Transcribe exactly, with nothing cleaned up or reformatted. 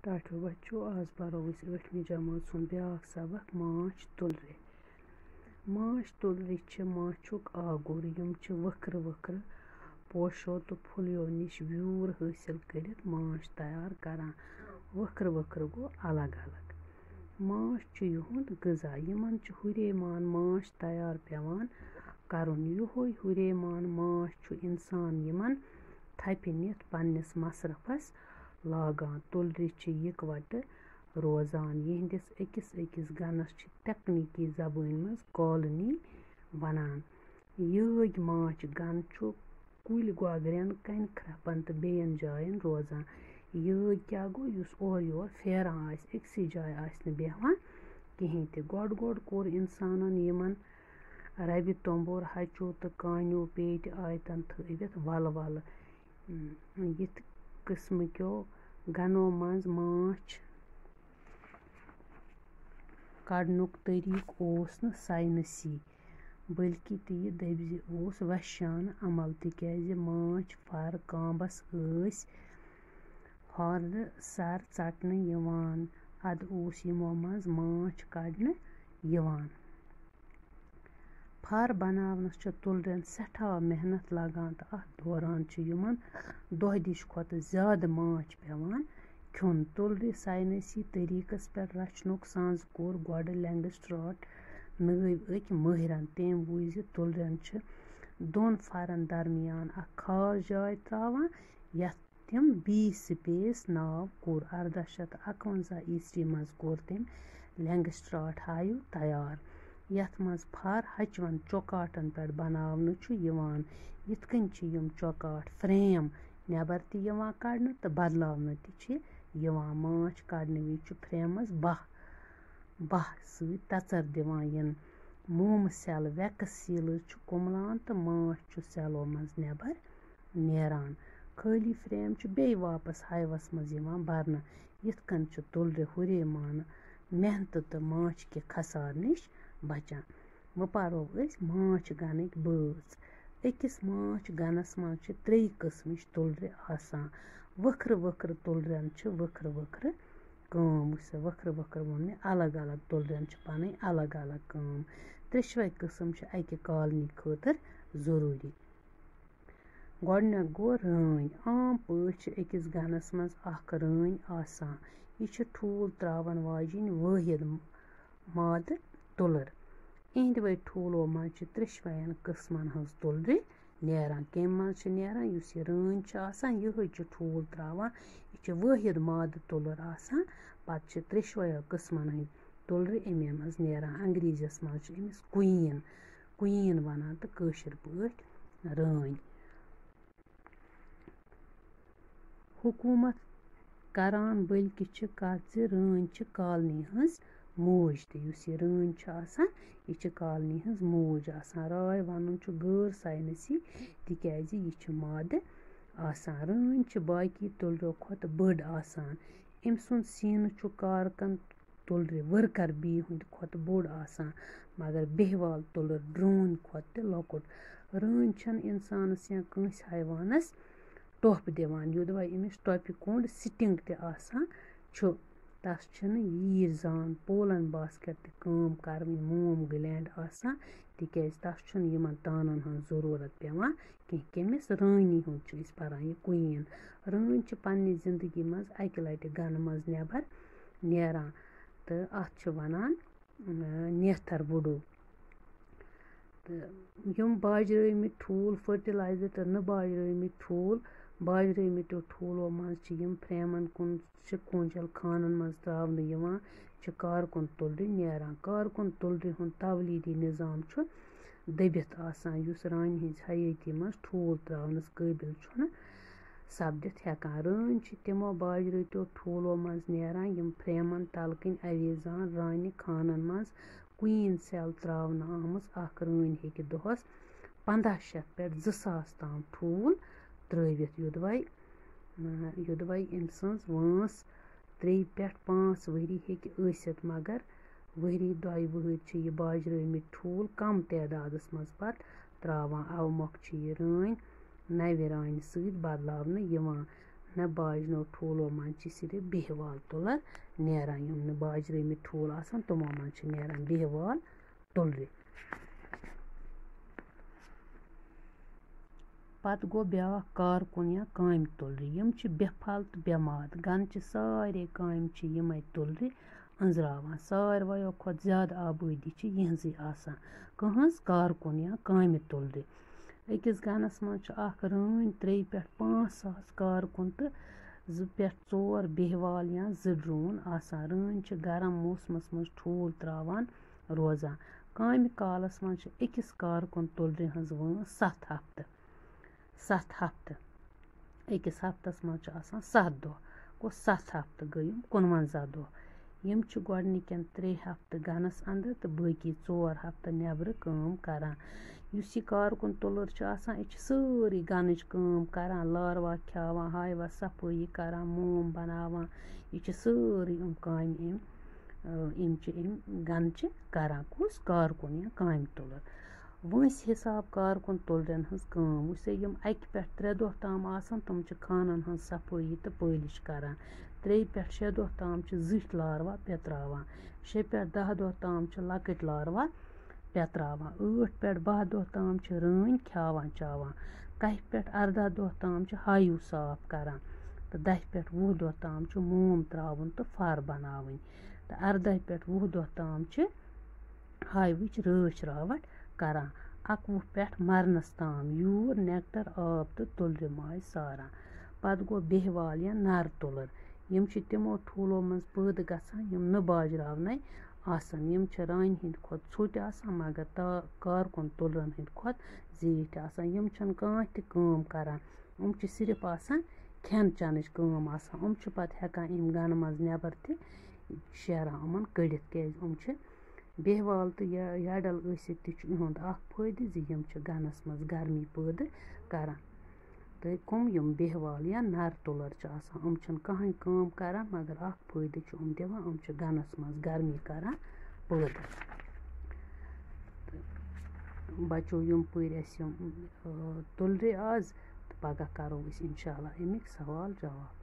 ٹاٹھیو بچو، آز پرو أسۍ ٲٹھمہِ جمٲژ ہُنٛد بیٛاکھ سبق، ماچھ تُلرِ۔ ماچھ تُلرِ چھِ ماچھُک آگُر، یِم چھِ وٕکھرٕ وٕکھرٕ پوشو تہٕ پھُلیو نِش ویوٗر حٲصِل کٔرِتھ ماچھ تیار کران۔ وٕکھرٕ وٕکھرٕ گوٚو الگ الگ۔ ماچھ چھُ یِہُنٛد غذا۔ یِمن چھُ ہُریمان ماچھ تیار پٮ۪وان کرُن۔ یِہوٚے ہُریمان ماچھ چھُ اِنسان یِمن تھپہِ نِتھ پننِس مصرفس لاگان۔ تُلرِ چھِ یِکوَٹہٕ روزان۔ یِہنٛدِس أکِس أکِس گنَس چھِ تکنیٖکی زبٲنۍ منٛز کالونی ونان۔ یٲگۍ ماچھ گن چھُ کُلۍ گۄگرٮ۪ن، کنہِ کھرٛپن تہٕ بیٚین جاین روزان۔ یٲگۍ کیٛاہ گوٚو؟ یُس اورٕ یور پھیران آسہِ، أکسٕے جایہِ آسہِ نہٕ بیٚہوان کِہیٖنۍ تہِ۔ گۄڈٕ گۄڈٕ کوٚر اِنسانن یِمن ربہِ توٚمبُر، ہَچوٗ تہٕ کانیوٗ پیٹہِ آیتن تھٲوِتھ ولہٕ ولہٕ۔ یِتھ قٕسمہٕ کیو گنو منٛز ماچھ کڑنُک طریٖقہٕ اوس نہٕ ساینسی، بلکہِ تہِ یہِ دٔپۍ زِ اوس وحشیانہٕ عمل، تِکیازِ ماچھ، فر، کامبس ٲسۍ ہۄرٕ سر ژٹنہٕ یِوان۔ ادٕ اوس یِمو منٛز ماچھ کڑنہٕ یِوان۔ فر بناونس چھِ تُلرٮ۪ن سٮ۪ٹھاہ محنت لگان تہٕ اتھ دوران چھِ یِمن دۄہ دِش کھۄتہٕ زیادٕ ماچھ پٮ۪وان کھیوٚن۔ تُلرِ ساینسی طریقس پٮ۪ٹھ رچھنُک سنز کوٚر گۄڈٕ لینگسٹراٹ نٲوۍ أکۍ مٲہرن۔ تٔمۍ وُچھ زِ تُلرٮ۪ن چھِ دۄن فرن درمیان اکھ خاص جاے تراوان، یتھ تٔمۍ بی سپیس ناو کوٚر۔ ارداہ شیٚتھ تہٕ اَکوَنزاہ عیسوی منٛز کوٚر تٔمۍ لینگسٹراٹ ہایو تیار، یتھ منٛز فر ہچوَن چوکاٹن پٮ۪ٹھ بناونہٕ چھُ یِوان۔ یِتھ کٔنۍ چھِ یِم چوکاٹ فریم نٮ۪بر تہِ یِوان کڑنہٕ تہٕ بدلاونہٕ تہِ چھِ یِوان۔ ماچھ کڑنہٕ وِزِ چھُ فریمس باہ، باہ سۭتۍ تژر دِوان یِنہٕ۔ مومہٕ سیل ویکس سیلٕز چھُ کُملان تہٕ ماچھ چھُ سیلو منٛز نٮ۪بر نیران۔ خٲلی فریم چھُ بیٚیہِ واپس ہایوس منٛز یِوان برنہٕ۔ یِتھ کٔنۍ چھُ تُلرِ ہُریمانہٕ محنتہٕ تہٕ ماچھ کہِ خسارٕ نِش بچان۔ وۄنۍ پرو أسۍ ماچھ گنٕکۍ بٲژ۔ أکِس ماچھ گنس منٛز چھِ ترٛیٚیہِ قٕسمٕچ تُلرِ آسان۔ وٕکھرٕ وٕکھرٕ تُلرٮ۪ن چھِ وٕکھرٕ وٕکھرٕ کٲم۔ وٕچھ سا، وٕکھرٕ وٕکھرٕ ووٚن مےٚ، الگ الگ تُلرٮ۪ن چھِ پنٕنۍ الگ الگ کٲم۔ ترٛیٚشوَے قٕسم چھِ اکہِ کالنی خٲطرٕ ضروٗری۔ گۄڈٕنیُک گوٚو رٲنۍ۔ عام پٲٹھۍ چھِ أکِس گنَس منٛز اکھ رٲنۍ آسان۔ یہِ چھِ ٹھوٗل ترٛاوَن واجیٚنۍ وٲحد مادٕ تُلٕر۔ یِہنٛدِ وَے ٹھوٗلو منٛز چھِ ترٛیٚشوَیَن قٕسمَن ہٕنٛز تُلرِ نیران۔ کَمہِ منٛز چھِ نیران؟ یُس یہِ رٲنۍ چھِ آسان، یِہوٚے چھِ ٹھوٗل ترٛاوان۔ یہِ چھِ وٲحد مادٕ تُلٕر آسان۔ پَتہٕ چھِ ترٛیٚشوَیو قٕسمَن ہٕنٛدۍ تُلرِ اَمے منٛز نیران۔ انگریٖزیَس منٛز چھِ أمِس queen، queen وَنان تہٕ کٲشِر پٲٹھۍ رٲنۍ۔ حکوٗمت کران، بلکہِ چھِ کَتھ زِ رٲنۍ چھِ کالنی ہٕنٛز موج تہِ۔ یُس یہِ رٲنۍ چھِ آسان، یہِ چھِ کالنی ہٕنٛز موج آسان۔ راے وَنُن چھُ غٲر ساینسی، تِکیٛازِ یہِ چھِ مادٕ آسان۔ رٲنۍ چھِ باقی تُلرٮ۪و کھۄتہٕ بٔڑ آسان۔ أمۍ سُنٛد سیٖنہٕ چھُ کارکن تُلرِ، worker bee ہٕنٛدِ کھۄتہٕ بوٚڑ آسان، مگر بیہوال تُلر drone کھۄتہٕ تہِ لۄکُٹ۔ رٲنۍ چھَنہٕ اِنسانَس یا کٲنٛسہِ حیوانَس ٹۄپھ دِوان، یوٚدوَے أمِس ٹۄپہِ کوٚنٛڈ sting تہِ آسان چھُ۔ تَس چھِنہٕ ییٖرۍ زان pollen basket تہِ کٲم کَرٕنۍ، موم gland آسان، تِکیٛازِ تَس چھُنہٕ یِمَن تانَن ہٕنٛز ضروٗرت پٮ۪وان کینٛہہ۔ کٔمِس؟ رٲنی ہُنٛد چھِ أسۍ پَران، یہِ queen۔ رٲنۍ چھِ پنٛنہِ زِندگی منٛز اَکہِ لَٹہِ گَنہٕ منٛز نٮ۪بَر نیران تہٕ اَتھ چھِ وَنان، اۭں، نیتھر وُڈو۔ تہٕ یِم باجرٲومٕتۍ ٹھوٗل، fertilizer تہٕ نہٕ باجرٲومٕتۍ ٹھوٗل، باجرٲومٕتیو ٹھوٗلو منٛز چھِ یِم frameن کُن چھِ کوٗنجل خانن منٛز ترٛاونہٕ یِوان، چھِ کارکُن تُلرِ نیران۔ کارکُن تُلرِ ہُنٛد تولیٖدی نظام چھُ دٔبِتھ آسان، یُس رانہِ ہٕنٛزِ حیٲتی منٛز ٹھوٗل ترٛاونَس قٲبِل چھُنہٕ سپدِتھ ہٮ۪کان۔ رٲنۍ چھِ تِمو باجرٲوتیو ٹھوٗلو منٛز نیران، یِم frameن تَلہٕ کِنۍ اَویزان رانہِ خانن منٛز queen cell ترٛاونہٕ آمٕژ۔ اکھ رٲنۍ ہیٚکہِ دۄہَس پنٛداہ شیٚتھ پٮ۪ٹھ زٕ ساس تام ٹھوٗل ترٛٲوِتھ، یوٚدوَے، یوٚدوَے أمۍ سٕنٛز وٲنٛس ترٛیٚیہِ پٮ۪ٹھ پانٛژھ ؤری ہیٚکہِ ٲسِتھ، مگر ؤری دۄیہِ وٕہٕرۍ چھِ یہِ باجرٲومٕتۍ ٹھوٗل کم تعدادَس منٛز پتہٕ ترٛاوان۔ اَوٕ مۄکھٕ چھِ یہِ رٲنۍ نَوِ رانہِ سۭتۍ بدلاونہٕ یِوان۔ نہ باجنو ٹھوٗلو منٛز چھِ صرف بیٚہوال تُلر نیران، یِم نہٕ باجرٲومٕتۍ ٹھوٗل آسان، تِمو منٛز چھِ نیران بیٚہوال تُلرِ۔ پتہٕ گوٚو بیٛاکھ کارکُن یا کامہِ تُلرِ۔ یِم چھِ بے پھل تہٕ بے ماد۔ گنہٕ چہِ سارے کامہِ چھِ یِمے تُلرِ أنٛزراوان۔ سارویو کھۄتہٕ زیادٕ آبٲدی چھِ یِہٕنٛزٕے آسان۔ کٕہٕنٛز؟ کارکُن یا کامہِ تُلرِ۔ أکِس گنَس منٛز چھُ اکھ رٲنۍ ترٛیٚیہِ پٮ۪ٹھ پانٛژھ ساس کارکُن تہٕ زٕ پٮ۪ٹھ ژور بیٚہوال یا زٕ ڈرون آسان۔ رٲنۍ چھِ گرم موسمَس منٛز ٹھوٗل ترٛاوان روزان۔ کامہِ کالَس منٛز چھِ أکِس کارکُن تُلرِ ہٕنٛز وٲنٛس ستھ ہفتہٕ۔ ستھ ہفتہٕ۔ أکِس ہفتَس منٛز چھُ آسان ستھ دۄہ۔ گوٚو، ستھ ہفتہٕ گٔے یِم کُنوَنزاہ دۄہ۔ یِم چھِ گۄڈٕنِکٮ۪ن ترٛےٚ ہفتہٕ گَنَس اَنٛدر تہٕ بٲقی ژور ہفتہٕ نٮ۪برٕ کٲم کَران۔ یُس یہِ کارکُن تُلُر چھُ آسان، یہِ چھِ سٲرٕے گَنٕچ کٲم کَران، لاروا کھیٛاوان، ہایوَس صفٲیی کَران، موم بَناوان۔ یہِ چھِ سٲرٕے یِم کامہِ أمۍ، أمۍ چھِ أمۍ گَنہٕ چہِ کَران۔ کُس کارکُن یا کامہِ تُلُر؟ وٲنٛسہِ حِساب کارکُن تُلرٮ۪ن ہٕنٛز کٲم۔ وٕچھ سا، یِم اَکہِ پٮ۪ٹھ ترٛےٚ دۄہ تام آسَن، تِم چھِ خانَن ہٕنٛز صفٲیی تہٕ پٲلِش کَران۔ ترٛیٚیہِ پٮ۪ٹھ شےٚ دۄہ تام چھِ زٕٹھۍ لاروا پٮ۪تراوان۔ شےٚ پٮ۪ٹھ دَہ دۄہ تام چھِ لۄکٕٹۍ لاروا پٮ۪تراوان۔ ٲٹھ پٮ۪ٹھ بَہہ دۄہ تام چھِ رٲنۍ کھیٛاوان چاوان۔ کَہہِ پٮ۪ٹھ اَرداہ دۄہ تام چھِ ہایوٗ صاف کَران۔ تہٕ دَہہِ پٮ۪ٹھ وُہ دۄہ تام چھُ موم ترٛاوُن تہٕ فر بَناوٕنۍ۔ تہٕ اَرداہہِ پٮ۪ٹھ وُہ دۄہ تام چھِ ہایوٕچ رٲچھ راوَٹھ کَران۔ اَکوُہ پٮ۪ٹھ مَرنَس تام یوٗر، نٮ۪کٹر، آب تہٕ تُلرِ ماے ساران۔ پَتہٕ گوٚو بیٚہوال یا نَر تُلُر۔ یِم چھِ تِمو ٹھوٗلو منٛز پٲدٕ گژھان، یِم نہٕ باجراونَے آسَن۔ یِم چھِ رانہِ ہِنٛدِ کھۄتہٕ ژھوٚٹۍ آسان، مگر تا-، کارکُن تُلرَن ہِنٛدِ کھۄتہٕ زیٖٹھۍ آسان۔ یِم چھِنہٕ کانٛہہ تہِ کٲم کَران۔ یِم چھِ صرف آسان کھٮ۪ن چٮ۪نٕچ کٲم آسان۔ یِم چھِ پَتہٕ ہٮ۪کان یِم گَنہٕ منٛز نٮ۪بَر تہِ شیران یِمَن کٔڑِتھ، کیٛازِ یِم چھِ بیٚہوال تہٕ یا-، یَڈَل ٲسِتھ تہِ چھُ یِہُنٛد اَکھ فٲیدٕ زِ یِم چھِ گَنَس منٛز گرمی پٲدٕ کَران۔ تہٕ کٕم یِم بیٚہوال یا نَر تُلَر چھِ آسان، یِم چھِنہٕ کٕہٕنۍ کٲم کَران، مگر اَکھ فٲیدٕ چھُ یِم دِوان، یِم چھِ گَنَس منٛز گرمی کَران پٲدٕ۔ تہٕ بَچو، یِم پٔرۍ اَسہِ یِم، آ، تُلرِ آز، تہٕ پَگاہ کَرو أسۍ اِنشاء اللہ اَمِکۍ سوال جواب۔